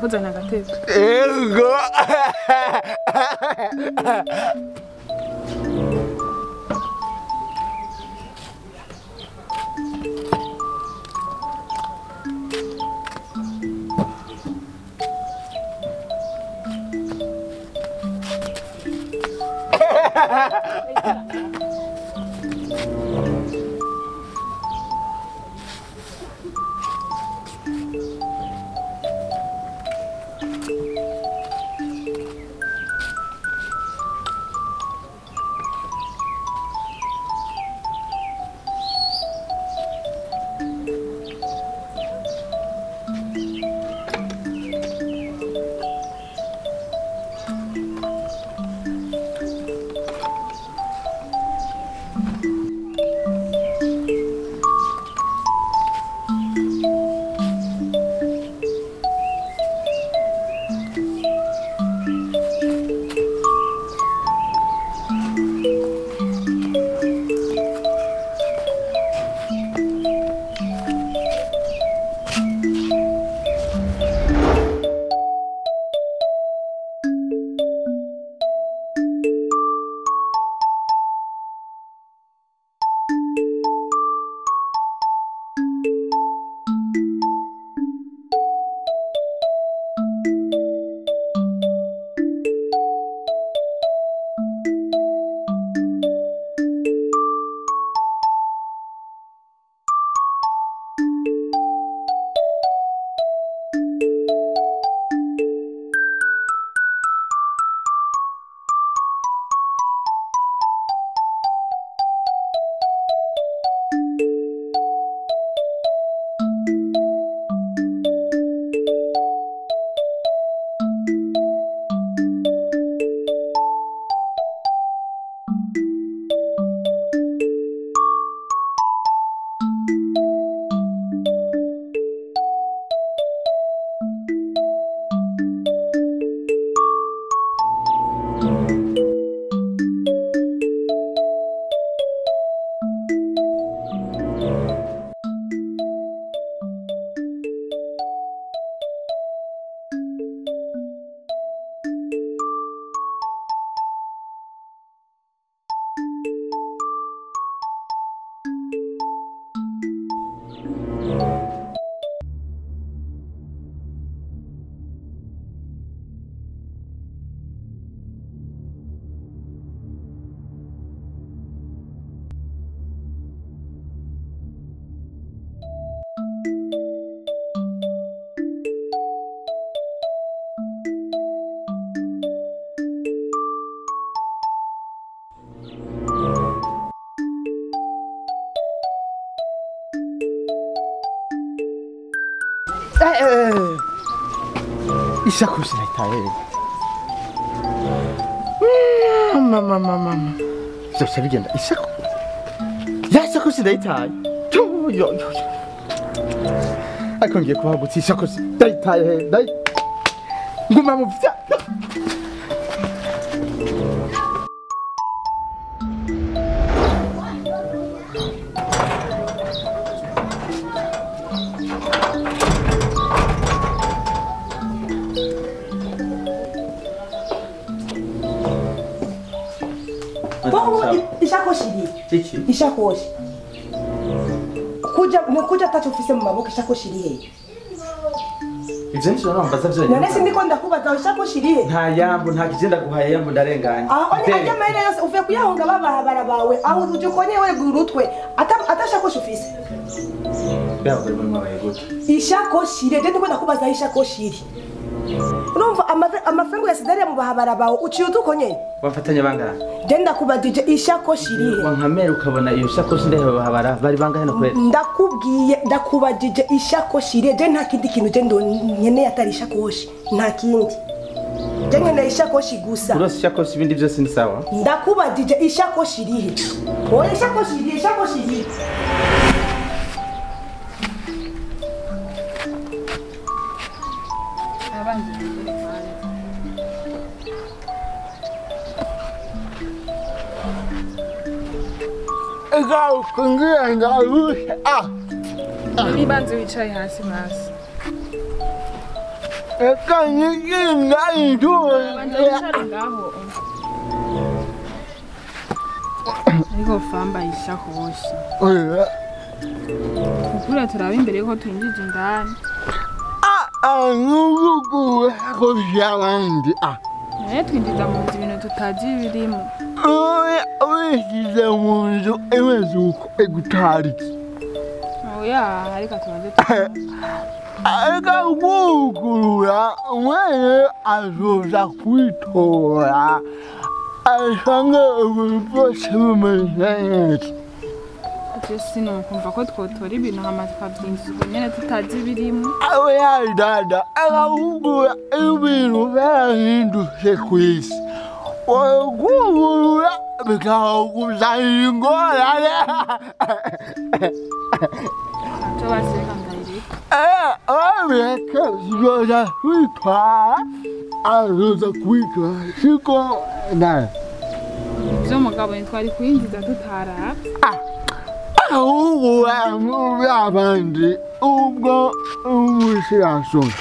Ndakuzana agatebe. Ego. Isakoshi nayitaye. Mama mama mama. Byose bigenda isako. Ya isakoshi ndayitaye. Yo yo yo. Ariko ngiye kuhagutsa isakoshi ndayitaye ndayi. Nguma mu vya. Isakoshi iri. Isakoshi. Kuja nukuja tacho ufise mu maboko isakoshi iri he? Ivyo nivyo nambaza vyonyene. None sindiko ndakubaza isakoshi iri he? Nta yambo nta kigenda guhaye yambo ndarenganye. Aho ajya mahera yose uvuye kuyahonga babahabara bawe aho uje ukonye we gurutwe atashakoshi ufise. Byavuye muri mwabaye gute? Isakoshi iri je ndiko ndakubaza isakoshi iri. Urumva amafaranga yasigaye mu bahabara bawe uciye utukonye? Bafatanya bangahe? Je ndakubajije isakoshi iri he? Wankamera ukabona iyo sakoshi ndaheba bahabara bari bangahe no kweli? Ndakubwiye ndakubajije isakoshi iri je nta kindi kintu je nkeneye atari isakoshi nta kindi. Je nkeneye isakoshi gusa. Urose isakoshi ibindi byose ni sawa? Ndakubajije isakoshi iri he? Oya isakoshi iri isakoshi iri. Nibanze wicaye hasi masi. Reka nyiginga Banza wicare ngaho. Ariko famba ishakoshi. Kukura turabe imbere yuko twinjije indani. Abandi Naye twinjiza mu nzu ibintu tutazi ibirimo. Wishyize mu nzu imeze uko igutaritse. Oya, ariko tubanze turabe. Ariko kuwugurura mwene azoza kwitora asange ibintu byose bimeze neza. Je sinokumva ko twotora ibintu hama tukavyinjiza ubwo nyene tutazi ibirimo. Oya dada, akakugura ibintu byarahindutse ku isi. Kugurura bikakuzanira ingorane. Ntaco baseka ndayireka. Abireke zizoza kwitwara, azoza kwitwara siko nawe. Ivyo mugabo ntitwari kwinjiza tutaravye. Ahubwo abandi ubwo ubushirasoni.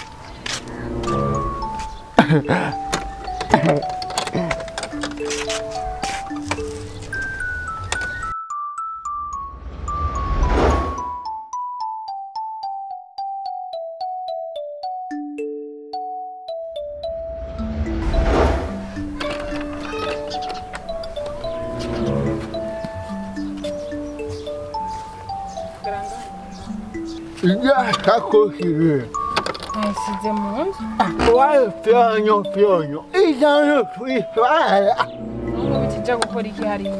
Sakoshi rero Nayisize mu nzu. Wayifyonyo fyonyo ijana twitwara. N'ubu bitija gukora iki hariya?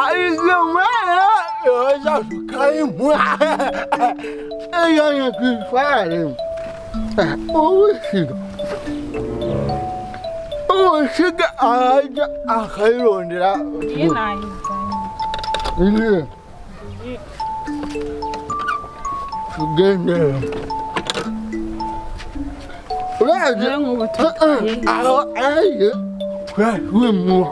Ariko mwana yoza tukayimuha ijana twitwara. Ubusiga ubusiga araja akayirondera. Iye nayizanye. Tugende. Uraje nk'ubu tutwaye. Aho aje kwimwa.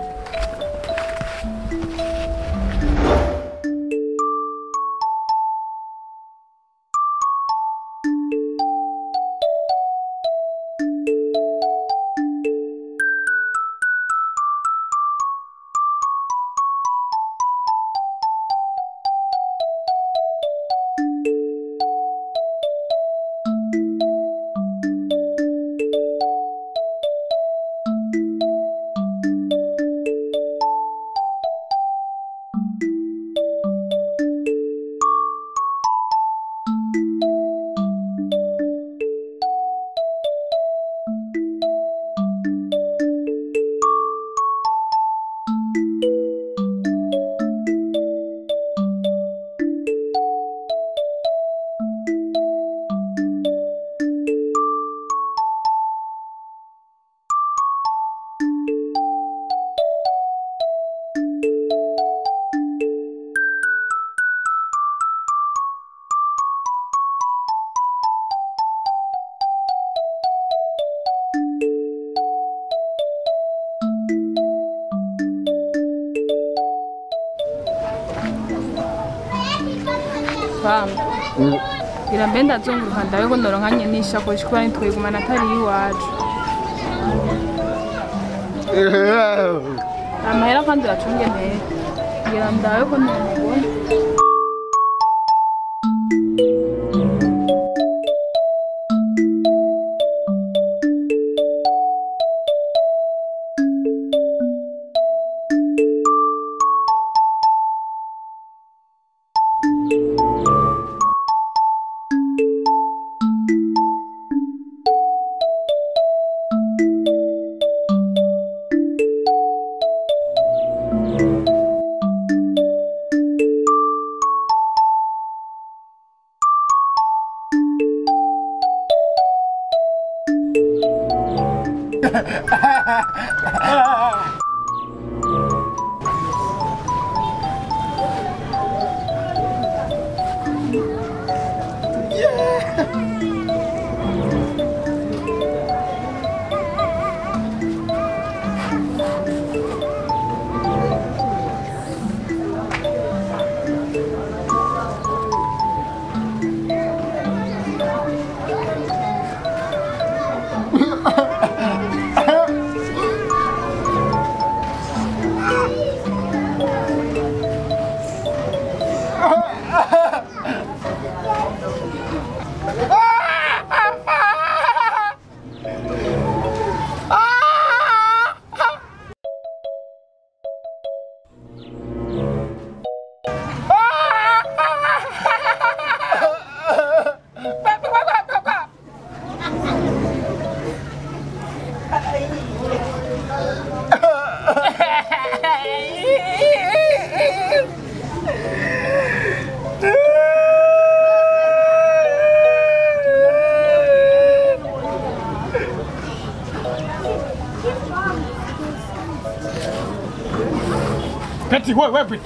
Famba. Ngira mbe ndazunguruka ndabe ko ndoronkanye n'ishakoshi kubera ntitwigumana atari iwacu. Amahera kandi uracunge neza. Ngira ndabe ko ndamubona. Peti wewe.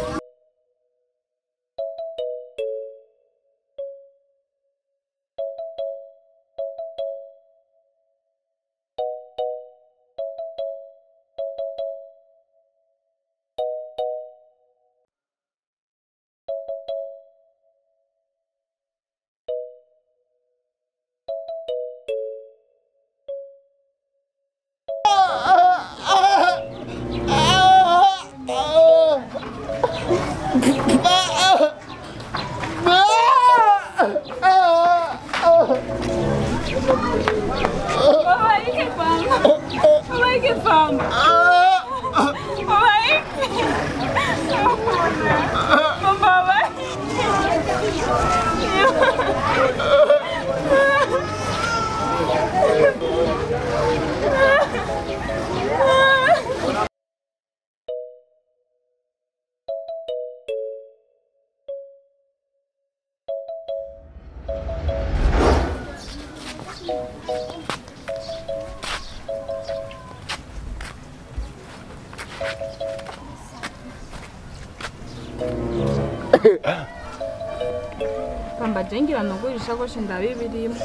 Pamba jengira nugura ishakoshi ndabibirimo.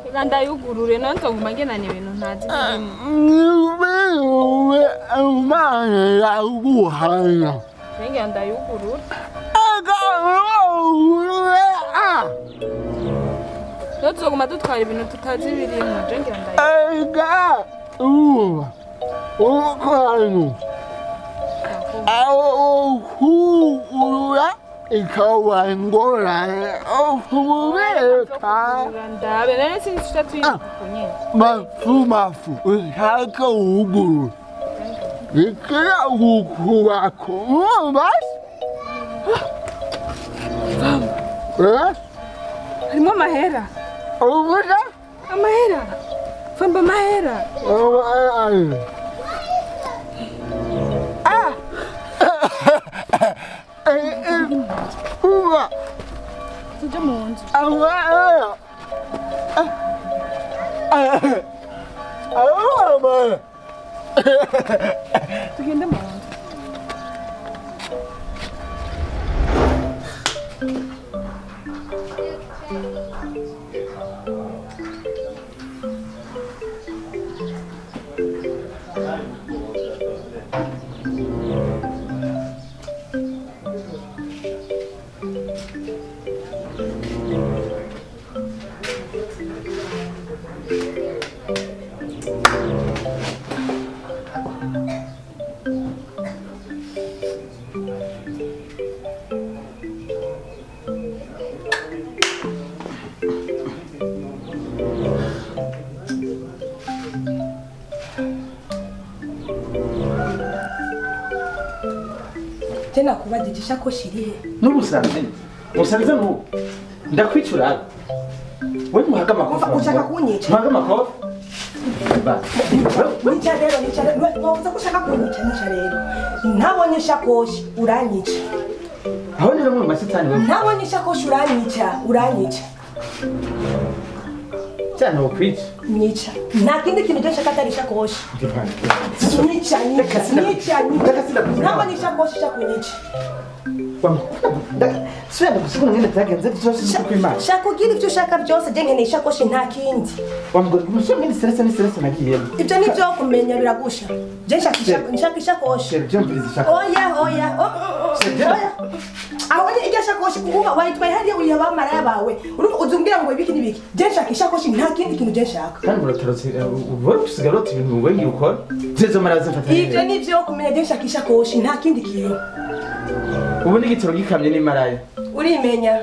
Reka ndayugurure none nzoguma ngendana ibintu ntazi birimo. Jengira ndayugurure. None tuzoguma dutwara ibintu tutazi birimo. Jengira ndayugurure. Mafu ushaka uguru ikira ukubako harimo amahera. Amahera famba amahera. Tujya mu nzu. Tugende mu nzu. Tena kubajije ishakoshi irihe? N'ubusanze. Musanze n'ubu. Ndakwicura. Wewe muhaga makofi. Ushaka kunyica? Muhaga makofi. Ba. Nica rero, nica rero. Wavuze ko ushaka kunyica, nica rero. Ntabonye ishakoshi uranyica. Aho rero mu masitani wewe. Ntabonye ishakoshi uranyica, uranyica. Cyane ukwica. Nica. Nta kindi kintu cyo nshaka atari ishakoshi. Nica, nica, nica, nica. Ntabonye ishakoshi ushaka kunyica. Sibenda gusigura ngene byagenze byose cy'uko Shaka ugira ibyo ushaka byose je nkeneye ishakoshi nta kindi. Wamugora umusore ngene stress ni stress nagiyemo. Ibyo ni byo kumenya biragusha. Je nshaka ishakoshi. Byumviriza ishakoshi. Oya oya. Oya. Aho ni irya shakoshi kuba wayitwaye hariya uyiha abamaraya bawe. Urumva uzumbwira ngo ibiki n'ibiki. Je nshaka ishakoshi nta kindi kintu je nshaka. Kandi uratarotse ubwo usigaye urota ibintu wengi ukora. Jezo maraza mfata. Ibyo ni byo kumenya je nshaka ishakoshi nta kindi kintu. Ubu ni igitoro gikamye n'imaraya. Urimenya.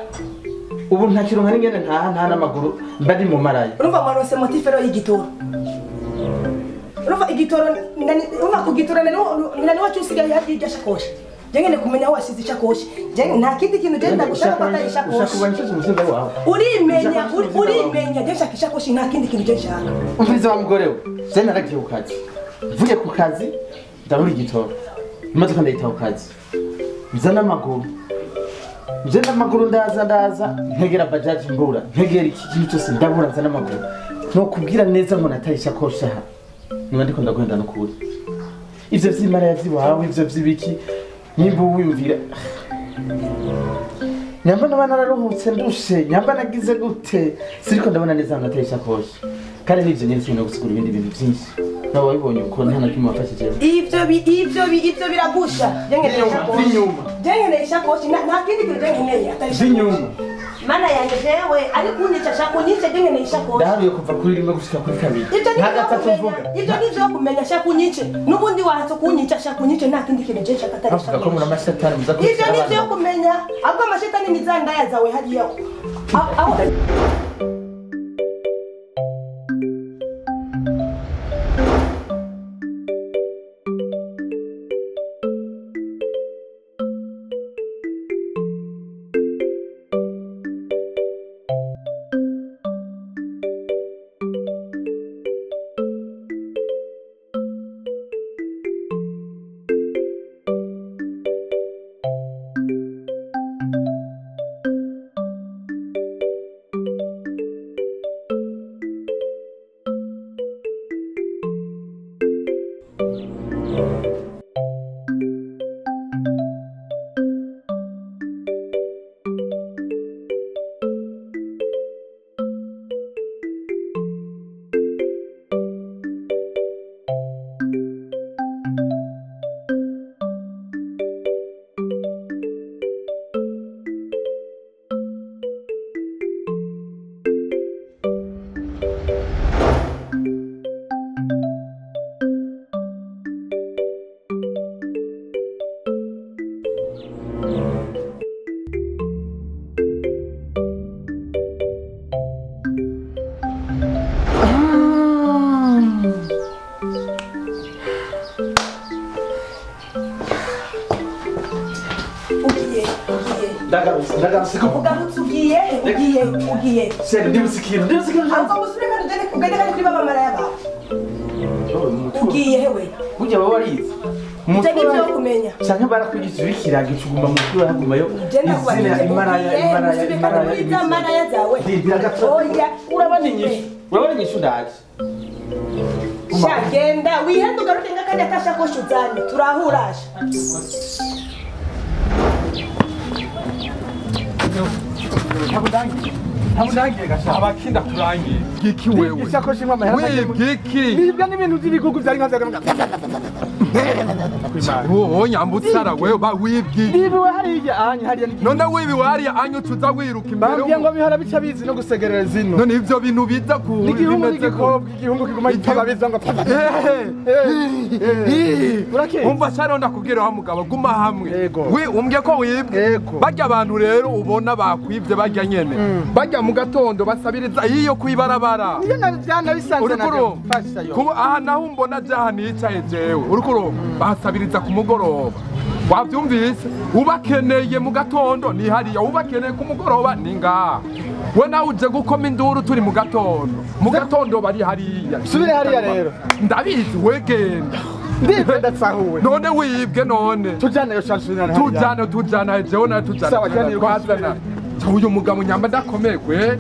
Ubu nta kironka n'ingene ntaha nta n'amaguru mba ndi mu maraya. Urumva mwarose motifero y'igitoro. Urumva igitoro urumva ku gitoro nani wacu usigaye hari irya shakoshi. Je ngene kumenya aho wasize ishakoshi. Je nta kindi kintu je ndagushaka ko atari ishakoshi. Ushaka kubanisha umusimba wawe. Urimenya urimenya je nshaka ishakoshi nta kindi kintu je nshaka. Umviriza wa mugore we. Je naragiye ku kazi. Mvuye ku kazi ndabura igitoro. Imodoka ndayita ku kazi. Nza n'amaguru. Nje n'amaguru ndaza ntegera bajaji mbura ntegera iki kintu cyose ndabura nza n'amaguru. No kubwira neza ngo nataye ishakoshi aha. Niba ndiko ndagenda no kuri. Ivyo vy'imara vyiwawe, ivyo vy'ibiki, nimba wiyumvira. Nyamba naba nararuhutse ndushe, nyamba nagize gute, siriko ndabona neza ahantu nateye ishakoshi. Kandi n'ivyo nyene sinigomba gusigura ibindi bintu vyinshi. Nawe wabibonye uko nta na kimwe wafashijemo. Ivyo biragusha. Je nkeneye ishakoshi. Inyuma. Je nkeneye ishakoshi, nta kindi kintu je nkeneye atari ishakoshi. Inyuma. Mana yanjye jewe ariko unyica shaka unyice, je nkeneye ishakoshi. Ndaharuye kuva kuri rimwe gushika kuri kabiri. Ibyo ni Nta gatatu mvuga. Ibyo ni ivyo kumenya, shaka unyice. N'ubundi wahatse kunyica, shaka unyice, nta kindi kintu je nshaka atari Bavuga ko muri ishakoshi. amashatani muza Ivyo kwicara ni ivyo abana. kumenya. Ahubwo amashetani ni za ndaya zawe hariya. Aho ugiye ugiye. Ndagarutse, ndagarutse ko. Ugarutse ugiye ugiye ugiye. Chérie, ndibutse ikintu, ndibutse ikintu. Ahubwo musubire kandi ugende kandi kuri baba maraya bawe. Ugiye hewe. Burya wowe warize. Ibyo ni ivyo kumenya. Canke barakwigisha ibikirago icuguma mu mutwe hagumayo. Je ndakubaza. Izina imaraya, imaraya, Musubire kandi imaraya. muri za maraya zawe. Ndindira gato. Oya. Urabona inyishu. Urabona inyishu ndaje. Sha genda wihende ugaruke ngakandi atashakoshi uzanye turahurasha. Ntabwo gasha. Abakinda kurangiye. Giki wewe. Ishakoshi imwe amahera Wibwiki. Nibwa n'ibintu by'ibigugu byari nka byaga. Wowe nyambutsara wewe ba wibwiki. Nibiwe hariya anya hariya ni. None wibi wariya anyu tuza wiruka imbere. Bambwiye ngo bihora bica bizi no gusegerera zino. None ivyo bintu biza ku N'igihungu n'igikobwa, igihungu kiguma gitaba biza ngo. Urakeye. Umva sharonda kubwira wa mugabo guma hamwe. Yego. We umbye ko wibwe. Yego. Barya abantu rero ubona bakwibye barya nyene. Barya mu gatondo basabiriza iyo kwibarabara. Niyo navyana bisanze Uriko urumva? Fasha yo. Kuba aha naho mbona jaha nicaye jewe. Uriko urumva? Basabiriza ku mugoroba. Wavyumvise? Ubakeneye mu gatondo ni hariya, ubakeneye ku mugoroba ni ngaha. We nawe uje gukoma induru turi mu gatondo. Mu gatondo bari hariya. Subire hariya rero. Ndabizi wegenda. Ndivyo ndatsahuwe. None wibwe none. Tujane yo chance hariya. Tujane tujana jewe nawe tujana. Sawa, jane yuko Twazana. Uyu mugabo nyamba ndakomeye kwe.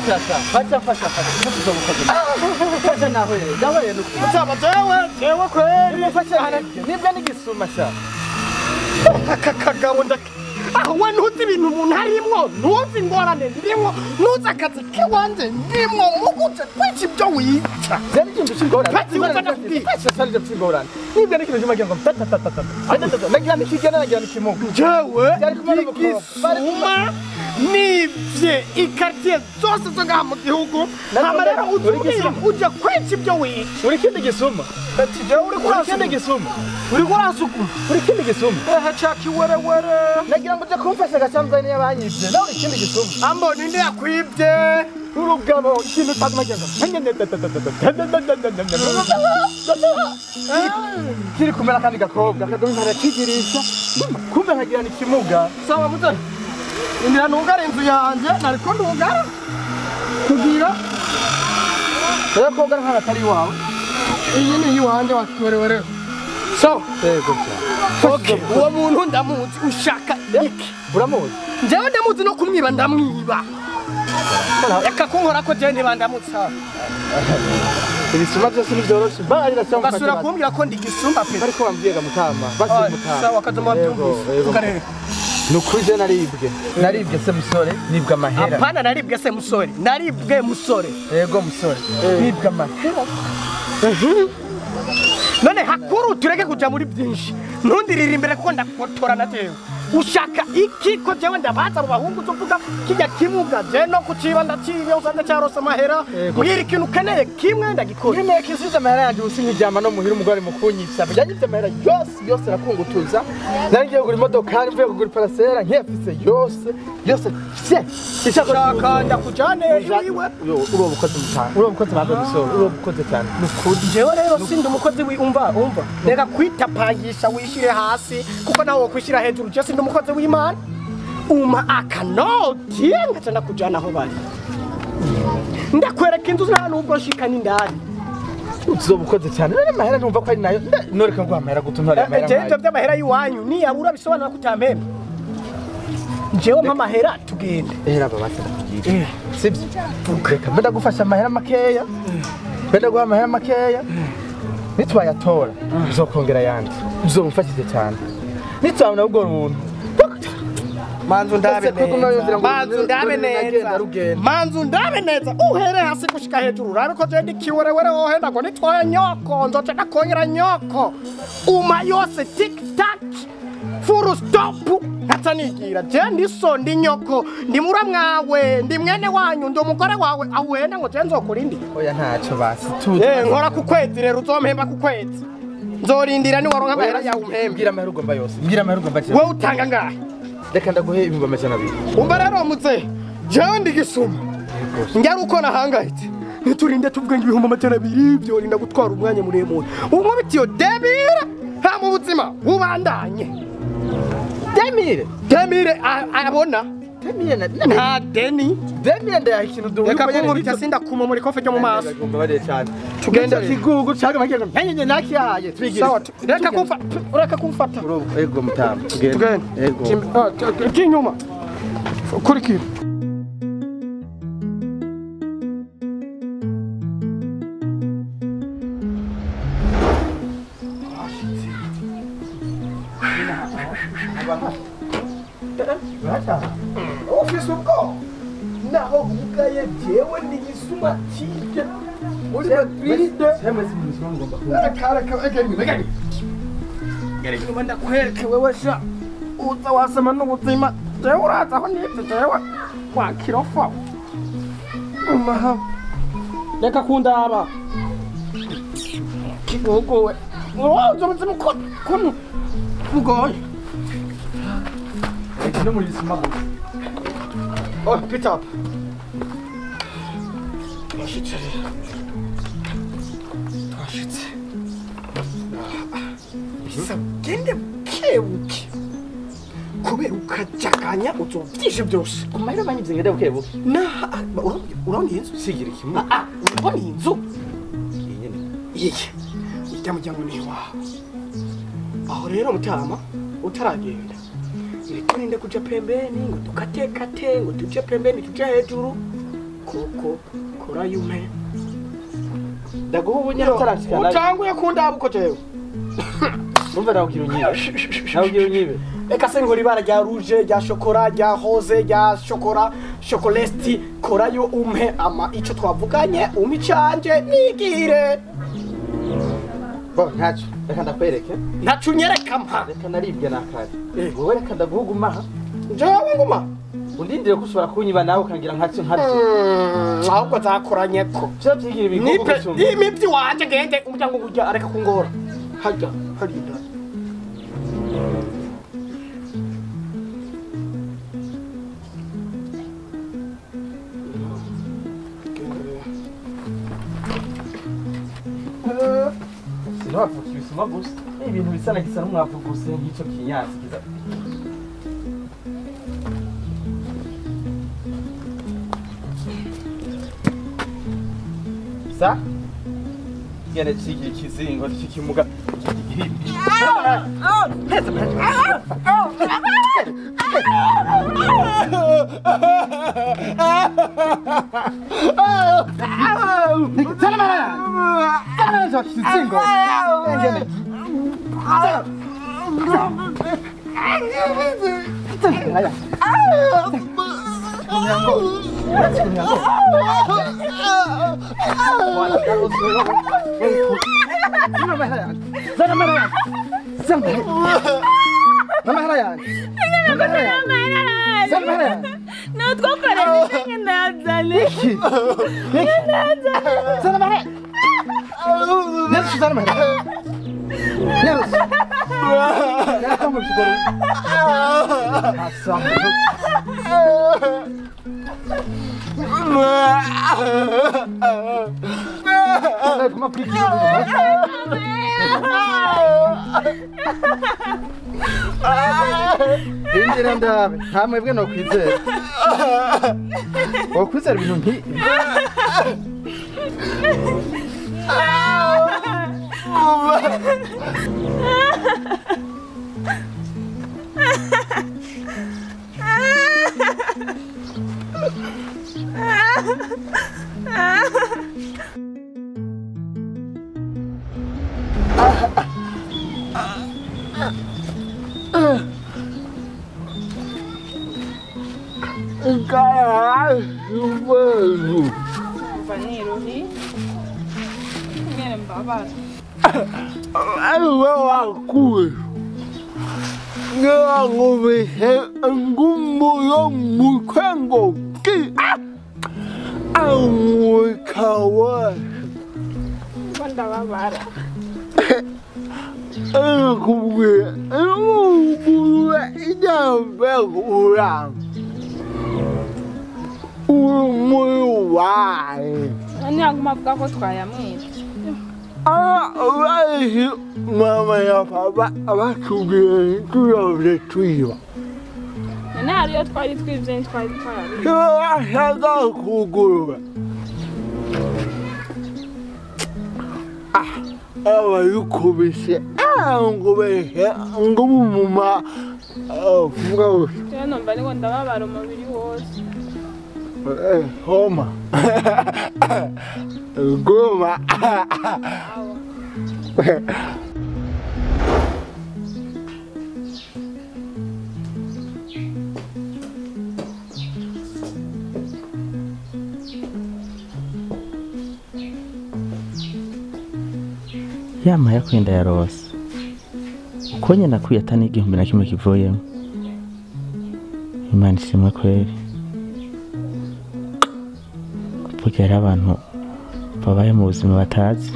Fasha fasha fasha fasha fasha naho yawe nuko mutama jewe kweri fasha nibwa n'igisuma sha aka kagabo ndake aho we ntuzi ibintu umuntu arimwo ntuzi ingorane ndimwo ntuzi akazi k'iwanje ndimwo muguje kwica ibyo wica byari ikintu cy'ingorane nibwa n'ikintu cy'umagira ngo tatatatata nagira n'ikigena nagira n'ikimuga jewe igisuma nibye ikartier zose zo ngaha mu gihugu hama rero uzubwira uje kwica ibyo wica uri kindi gisuma ati jewe uri kindi gisuma uri kurasukuma uri kindi gisuma ehe caki werewere nagira ngo uje kumfasha gacamza niyo banyivye nawe uri kindi gisuma ambo ninde yakwibye urugabo ikintu utazuma ngo kiri kumera kandi gakobwa kagomba karakigirisha kumbe nkagira n'ikimuga sawa mutoni indira nugara inzu yanje nariko ndugara kugira rero kogara nkana atari iwawe iyi ni iwanje wakiwerewere sawa yego okay uwo muntu ndamuzi ushaka iki uramuzi njyewe ndamuzi no kumwiba ndamwiba reka kunkora ko jewe ntibandamutsa ibisuma byose ntivyoroshe basubira kumbwira ko ndi igisumba pe ariko bambwiye mutama basi mutama sawa kazoma byumvise tukarere nukuri je naribwe se musore nibwe amahera apana naribwe se musore naribwe musore yego musore nibwe amahera none hakuru tureke kuja muri byinshi ntundirira imbere kuko ndakotora na jewe ushaka iki ko jewe ndabaza mu bahungu tuvuga kijya kimuga je no kuciba ndacibe usanze cyarose amahera mbwira ikintu ukeneye kimwe ndagikora nkeneye kisubiza amahera yanjye ubu sinkiryama no muhira umugore mu kunyitsa yanyivye amahera yose yose arakungutuza nari ngiye kugura imodokari mvuye kugura iparasera nkiyafise yose yose fye ishaka ndakujane iwiwe uroba ukoze mutanga uroba ukoze banza gusora uroba ukoze cyane nukuri jewe rero sindi umukozi umva reka kwitapangisha wishire hasi kuko nawe wokwishira hejuru je sindi umukozi w'Imana uma akanoti ngaca ndakujana aho bari ndakwereka inzu nta nubwo nshika n'indani uzoba ukoze cyane rero amahera ntumva ko ari nayo noreka ngo amahera gutu ntore amahera jewe ivyo vy'amahera y'iwanyu niyabura bisobanura ko utampemba jewe mpa amahera tugende ehera baba ndakubwira sivyo reka mbe ndagufasha amahera makeya mbe ndaguha amahera makeya nitwayatora uzokongera yandi uzomfashije cyane nitwabona ubwo runtu manzu ndabe neza manzu ndabe neza manzu ndabe neza uhere hasi gushika hejuru urabe ko je ndikiwerewere wohenda ngo nitwaye nyoko nzoca ndakongera nyoko uma yose tik tak full stop nkaca nigira je ndiso ndi nyoko ndi muramwawe ndi mwene wanyu ndi umugore wawe awuhenda ngo je nzokurindi oya ntaco basi tuzi nkora ku kwezi rero uzompemba ku kwezi nzorindira niwaronka amahera yawe umpembe mbwira amahera ugomba yose mbwira amahera ugomba cyane wowe utanga ngahe reka ndaguhe 200,000 umva rero mutse jewe ndi gisuma njyari uko nahangayitse ntiturinde tuvuge ngo 200,000 byorinda gutwara umwanya muremure unkubitiyo debire nta mu buzima bubandanye demire abona demire nta deni demire ndayaha ikintu duhuye reka kunkubita sindakuma muri kofe ryo mu maso tugende kigugu cyangwa makenga nkenye nakiyaye twigira sawa reka kumfata reka kumfata ego mutamba tugende ego kinyuma kurikira ofisi ubwo naho bugaye jewe n'igisuma cibye muri Madrid reka ndakwereke wewe sha uza wasema n'ubuzima jewe uraza aho nibye jewe wakirofa umaha reka kundaba kiguguwe wowe ubuzima ukuntu bugoye no muri bisuma gusa oh pick up twashitse twashitse bisa gende bukebuke kubera ukajaganya uzovyishe byose ku mahera banyivye ngende bukebuke na urabona iyi nzu sigira kimwe urabona iyi nzu iyi ujya muryango ni iwawe aho rero mutama utaragenda ntiturinde kuja pembeni ngo dukatekate ngo tuje pembeni tuje hejuru Koko kora yume. Ndaguha ubunyana utarashikana. Utanguye kundaba uko jewe. Numva nakugira unyibe. Nakugira unyibe. Reka se nkora ibara rya rouge, rya shokora, rya rose, rya shokora, chocolesti, korayo umpe ama ico twavuganye, umpe icanje nigire. Bo ntaco, reka ndakwereke. Ntaco unyereka mpa. Reka naribwe nakare. Wowe reka ndaguha ugumaha. Jewe nguma. Undindire ko ushobora kunyiba nawe ukangira nkaco nkaryo. Ahubwo zakoranyeko. Vyo vyigira ibigogo gusumba. Imipyi wanje ngende umuryango ngurya areka kungora. Harya, harinda. Sinavuka ibisuma gusa. Ibintu bisa na gisa n'umwavu gusa nk'ico kinyansi kiza. Sa? Gene cigira ikizingo c'ikimuga igihimbi. Indira ndabe nta mwebwe no kwizera. Wokwizera ibintu nki Naguma avuga ko twayamwibye. Mama ya papa batubwiye tuyobye twiba. None hariyo twari twibye ntitwari twarabiye. Bashaka kugurura. Abayikubise ngo ngo mumuma vuga gusa. Jewe numva ariko ndababara umubiri wose. Homa. Goma. Yama yakwenda ya rose. Uko nyina kwiyata n'igihumbi na kimwe kivuyemo. Imana ishimwe kweri. Burya hari abantu babaye mu buzima batazi.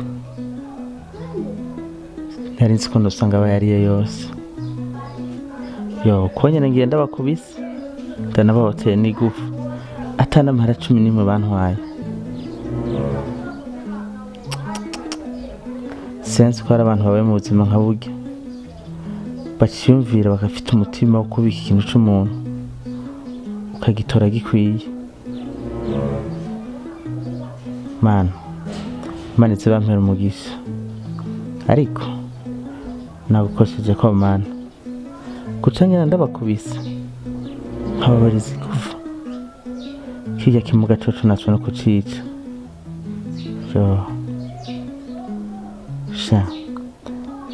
Nari nzi ko ndosanga abayariye yose. Yo, uko nyine ngenda bakubise ndanabahoteye n'igufu atanamara 11 bantwaye. Sinzi ko hari abantu babaye mu buzima nka burya bakiyumvira bagafite umutima wo kubika ikintu c'umuntu ukagitora gikwiye. Mana, Imana ize bampera umugisha, ariko nagukosheje ko Mana guca nyina ndabakubise nkababariza igufa. Kirya kimuga coco naco no kucica. Yo. Sha.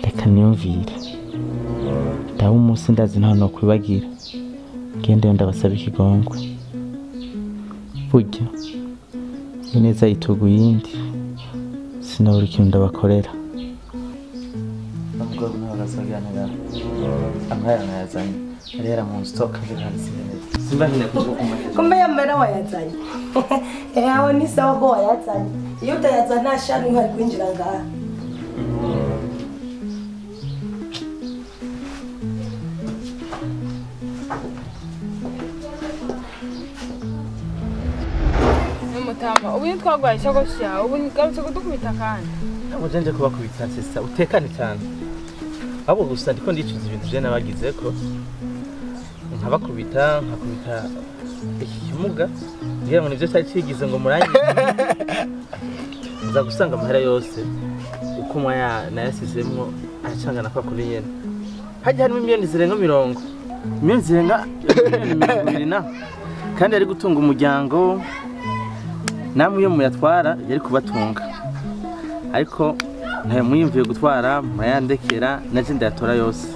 Reka niyumvire. Ndaho umunsi ndazi ntaho nokwibagira. Gende ndabasaba ikigongwe. Burya ineza yitugu yindi. Sinabura ikintu ndabakorera. Namugabo nawe agasaganira. Amahera nayazanye. Arera mu stock ngira simba nkine kuzoguma. Kumbe yamera wayazanye. Aho ni sawa ko wayazanye. Iyo utayazana shani ntari kwinjira ngaha. Mutama, ubu ntitwagwaye ishakoshi yawe, ubu ngarutse kudukubita kandi. Ntabwo nje kubakubita sisa, utekane cyane. Ahubwo gusa ndiko ndicuza ibintu je nabagize ko nkabakubita, nkakubita iki kimuga, ngira ngo nivyo cyari cigize ngo murangi. Nza gusanga amahera yose uko mwaya nayasizemwo acangana kwa kuri nyene. Hajya harimo miliyoni zirenga 40. Miliyoni zirenga miliyoni 20 na. Kandi ari gutunga umuryango. Namwe iyo muyatwara yari kubatunga. Ariko ntayo muyimviye gutwara murayandekera naje ndayatora yose.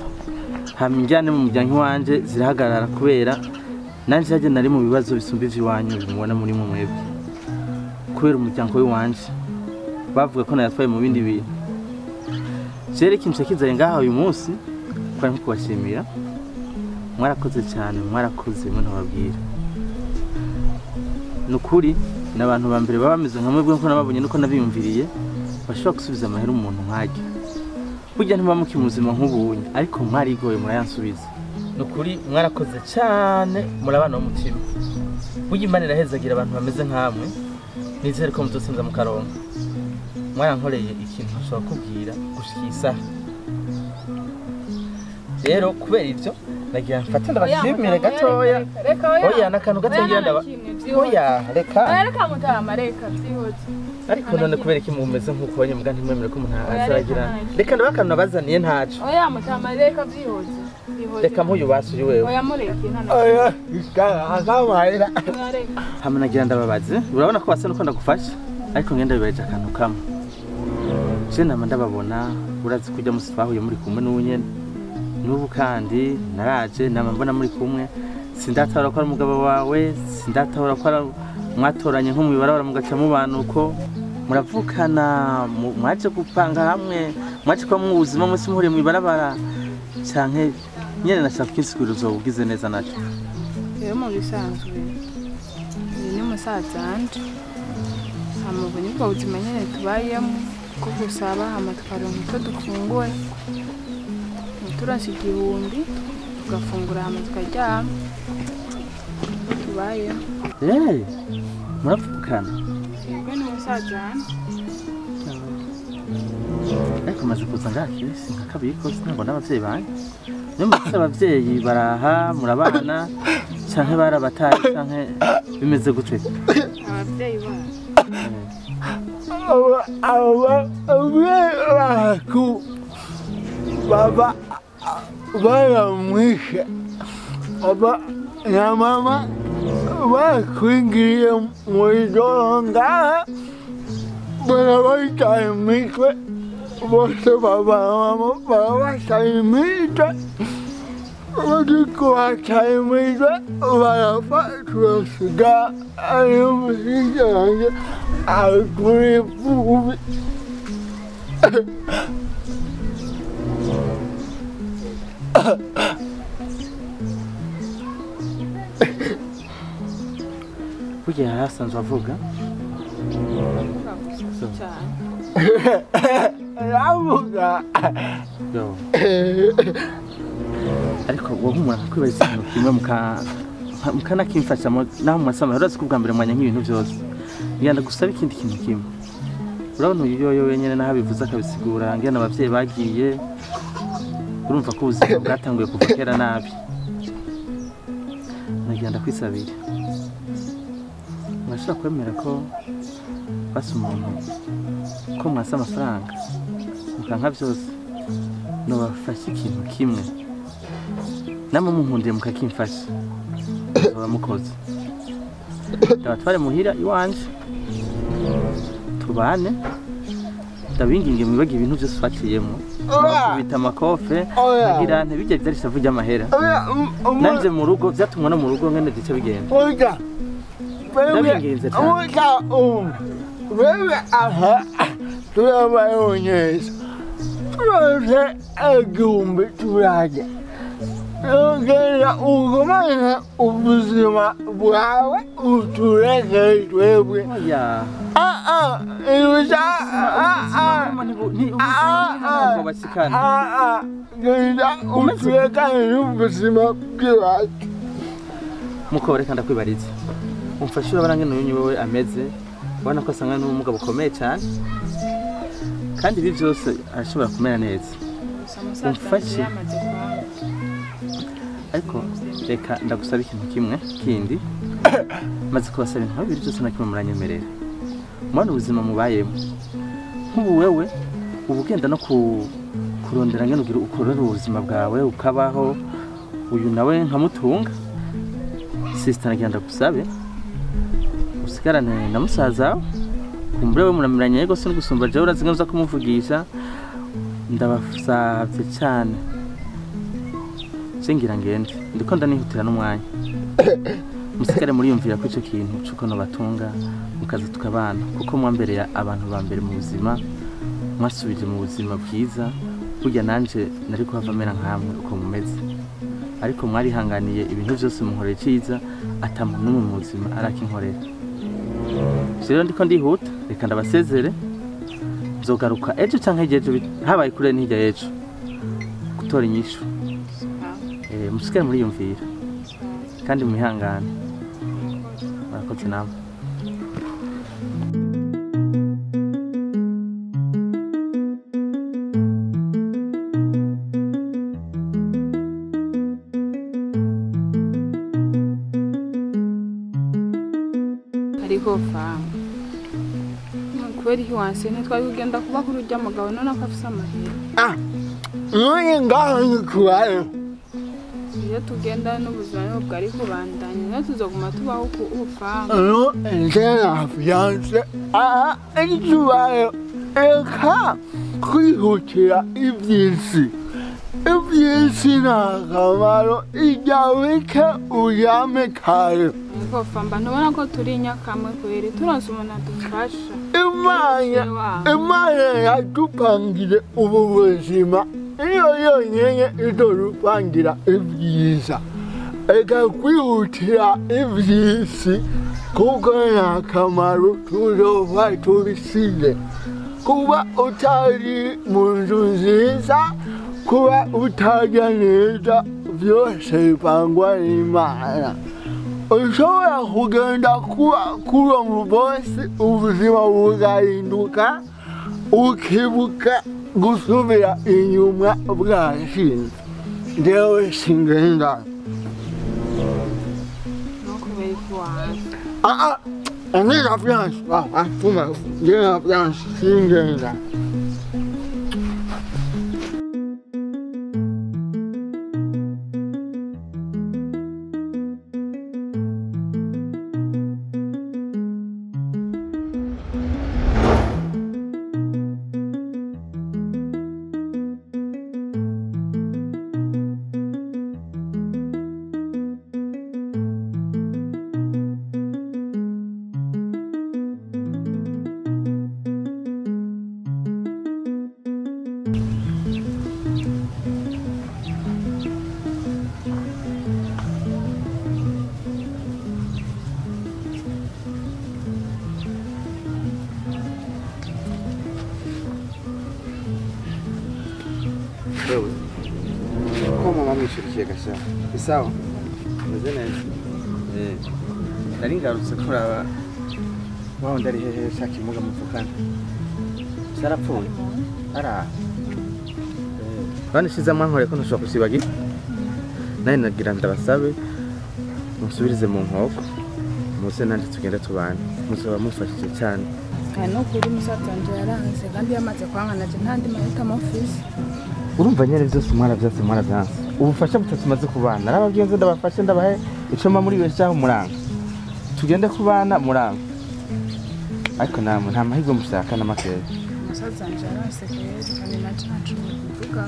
Hama injyane mu muryango wanje zirahagarara kubera nanje haje nari mu bibazo bisumba ivy'iwanyu bimubona muri mwe mwebwe. Kubera umuryango w'iwanje bavuga ko nayatwaye mu bindi bintu. Jere ikintu kizanye ngaha uyu munsi kwari nko kubashimira. Mwarakoze cyane, mwarakoze mwe ntababwira. Nukuri n'abantu ba mbere baba bameze nka mwebwe nko nababonye nuko nabiyumviriye bashobora gusubiza amahera umuntu nkajya. Burya ntiba mukimuzima nk'ubunye ariko mwarigoye murayansubiza. Nukuri mwarakoze cyane murabana w'umutima. Burya Imana irahezagira abantu bameze nkamwe. Nizere ko muzosinza mukaronka. Mwarankoreye ikintu nshobora kubwira gushika isaha. Rero kubera ivyo nagira mfate ndabashimire gatoya. Oya nakantu gatoya ndaba. Oya reka. Oya reka mutama reka byihuse. Ariko none kubera iki mumeze nkuko abanye muga ntimwemere ko umuntu azaragira. Reka ndabakanu nabazaniye ntaco. Oya mutama reka byihuse. Reka mpuyu basuye wewe. Oya mureke nana. Oya akamarira. Hamwe nagira ndababaze. Urabona ko basa nuko ndagufasha ariko ngenda bibaje akantu kamwe. Je nama ndababona urazi kujya musi twahuye muri kumwe n'unyene. Nubu kandi naraje nama mbona muri kumwe sindatahura ko ari umugabo wawe, sindatahura ko mwatoranye nko mwibarabara mugaca mubana uko muravukana, mwaje gupanga hamwe, mwaje kuba mu buzima mwese muhuriye mwibarabara canke nyene nashaka kwinsiguriza ugize neza naco. Rero mu bisanzwe ni musaza wanje, hama ubu nibwo buzima nyene tubayemo bwo gusaba hama tukaronka icyo dufungura. Turonse 1000 tugafungura hama tukaryama tubayeho. Muravukana? Yego ni musaza wanje. Ariko maze kuza ngaha kenshi nka kabiri kose ntabona abavyeyi banje. Niyo mufise abavyeyi baraha murabana canke barabataye canke bimeze gute? Abavyeyi bacu aba baba baramwishe, aba na mama bakwingiye muri joro ngaha barabataye imitwe bose baba na mama barabataye imitwe bariko bataye imitwe barapfa turasiga ariyo mushiki wanje ari kuri imfuvyi. Burya yari asanzwe avuga? Avuga cyane. Aravuga. Ariko wowe umuntu akwibaza ikintu kimwe mukanakimfasha naho mwasama urazi ko ubwa mbere mwanya nk'ibintu byose. Ngenda gusaba ikindi kintu kimwe. Urabona uyu yoyo wenyene naho abivuze akabisigura ngena abavyeyi bagiye urumva ko ubuzima bwatanguye kuva kera nabi. Nagenda kwisabira. Mwashobora kwemera ko basi umuntu ko mwasa amafaranga mukanka byose nobafashe ikintu kimwe namwe munkundiye mukakimfasha muzoba mukoze. Ndabatware muhira iwanje. Tubane. Ndabinginge mwibage ibintu byose twaciyemo. Bita amakofe, ngira nte bijya byari shavu ry'amahera. Nanje mu rugo byatumwa no mu rugo ngene gice bigenda. Oya. Ndabinginze cyane. Oya. Wewe aha. Turabayeho neza. Turose igihumbi turarya. Ugenda ugumane ubuzima bwawe utureke twebwe. Oya. Genda uturekane n'ubuzima bw'iwacu. Muko reka ndakwibariza. Umfashe urabona ngene uyu wewe ameze, ubona ko asanga n'ubumuga bukomeye cyane. Kandi ibi byose arashobora kumera neza. Umfashe. Ariko reka ndagusaba ikintu kimwe kindi. Maze kubasaba ibintu bibiri byose na kimwe muranyemerera. Mwana ubuzima mubayemo. Nk'ubu wewe uba ugenda no kurondera ngene ugira ukorera ubuzima bwawe ukabaho, uyu nawe nkamutunga. Sister nagira ndagusabe usigarane na musaza kumbure we muramiranye yego se gusumba jewe urazi nza kumuvugisha. Ndabasavye cyane. Singira ngende ndiko ndanihutira n'umwanya. Musigare muriyumvira ko ico kintu cuko no batunga mukaza tukabana, kuko mwambereye abantu ba mbere mu buzima, mwasubije mu buzima bwiza. Burya nanje nari kuhava mera nkamwe uko mumeze, ariko mwarihanganiye ibintu byose munkorera iciza ata muntu n'umwe mu buzima arakinkorera. Rero ndiko ndihuta, reka ndabasezere, nzogaruka ejo canke hirya ejo, habaye kure n'hirya ejo gutora inyishu. Musigare muriyumvira kandi mwihangane. Murakoze namwe. Ariko famu kubera iki wanse ntitwari kugenda kuba kuri urya mugabo none ko afise amahera. None ngaho nikubaye. Iyo tugenda n'ubuzima niho bwari kubandanya, niho tuzoguma tubaho ku ufamu. No, njena fiance. Itubaye eka kwihutira iby'isi. Iby'isi nta kamaro, ijya wike uryame kare. Ariko famba ntubona ko turi inyakamwe kweri, turonse umuntu adufasha. Imana yadupangire ubu buzima, iyo yonyine idorupangira ibyiza. Eka kwihutira iby'isi kuko nta kamaro tuzova tubisize. Kuba utari mu nzu nziza, kuba utarya neza, byose bipangwa n'Imana. Ushobora kugenda kuba kuri uwo munsi ubuzima bugahinduka, ukibuka gusubira inyuma bwashinze. Jewe singenda. No kubera iki wanse? Ngira fiance. Ngira fiance singenda. Wewe ko mama mwishurikiye gasha isawa meze neza. Nari ngarutse kuraba waho ndari hehe shaka imuga muvukana sarapfuye ara bane shiza mwankore ko ntushobora kusibagira naye nagira ndabasabe musubirize mu nkoko muze nanje tugenda tubane muzoba mufashije cyane. No kuri musaza wanje yaranze kandi yamaze kwankana je ntandi mahitamo mfise. Urumva nyene byose umwana byose umwana byanse ubufasha butatu maze kubana narababwiye nze ndabafashe ndabahe ico mba muri wese aho muranga Tugende kubana muranga. Ariko namwe nta mahirwe mushaka na makeya. Umusaza wanje yaransekeye kandi naco ntaco kuvuga.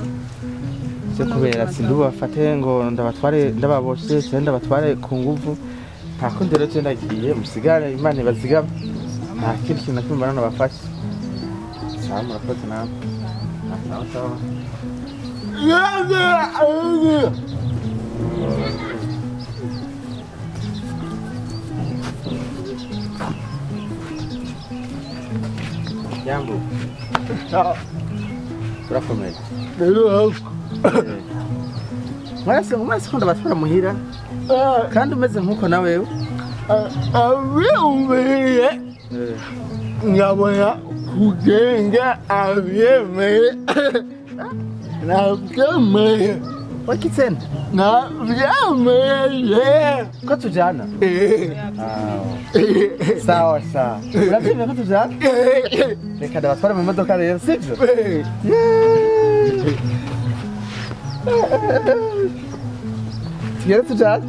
Cyo kubera sindubafate ngo ndabatware ndababoshe cyangwa ndabatware ku nguvu. Nta kundi rero cyo ndagiye musigare Imana ibazigame. Nta kindi kintu na kimwe mbona nabafashe. Sawa murakoze namwe. Sawa sawa. Jambo. Turakomeye. Mwese mwese ko ndabatwara muhira kandi umeze nkuko na wewe. Abyumviye nkabona kugenda abyemeye nabyemeye. Wakitsena nabyemeye ko tujana. Sawa sawa. Urabyemeye ko tujana? Reka ndabatware mu modoka rero sibyo? Tugere tujana.